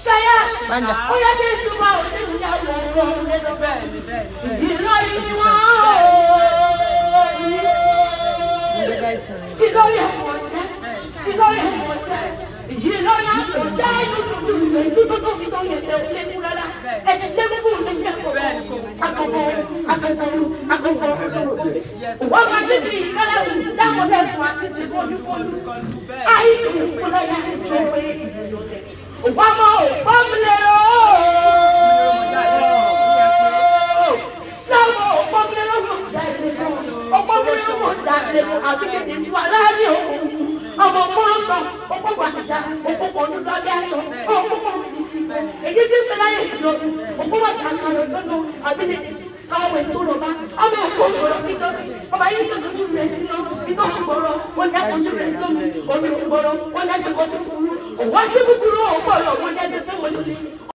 Kẹ́yà ó yẹ kí ìtumọ̀ òní ìyàwó ọ̀rọ̀ ìlọrin ni wọ́n ìlọrin ẹ̀fọ́ jẹ́ ìlọrin ẹ̀fọ́ jẹ́ ìlọrin ẹ̀fọ́ jẹ́ ìlú tó tóbi tó yẹ tẹ òkè kú rárá ẹ̀sìn lẹ́gbẹ̀kùn lè jẹ́ àkọ́kọ́ àkọ́kọ́ àkọ́kọ́ wọ́n máa tún fi ìkálẹ̀ dáwọn lẹ́kùn àti sèkọ́lùkọ́lù ayé ìkúlẹ̀ yà jọ pé wọ́n mọ̀ òpómìlérò láwọn òpómìlérò mọ̀ jáde òpómìlérò mọ̀ jáde àbí ìdísú aláàbí òun ọmọ kúrò sọ òpópó àjà òpópó olùdókè aṣọ òpópó ìdísí èyí tí ń fẹ́ láyé ìdí ogun òpópó àkàrà tó lọ àbí ìdísú àwọn ètò rọ̀bá ọmọ òkú òkúrọ̀ nítòsí ọba yìí tó dojú rẹ̀ sínú iná òkúrọ̀ wọn ní àtọ́jú rẹ̀ sómi omi òkúrọ̀ wọn ní àjọkọ̀ tó kúrú òwò tí kúkúrú òkúrọ̀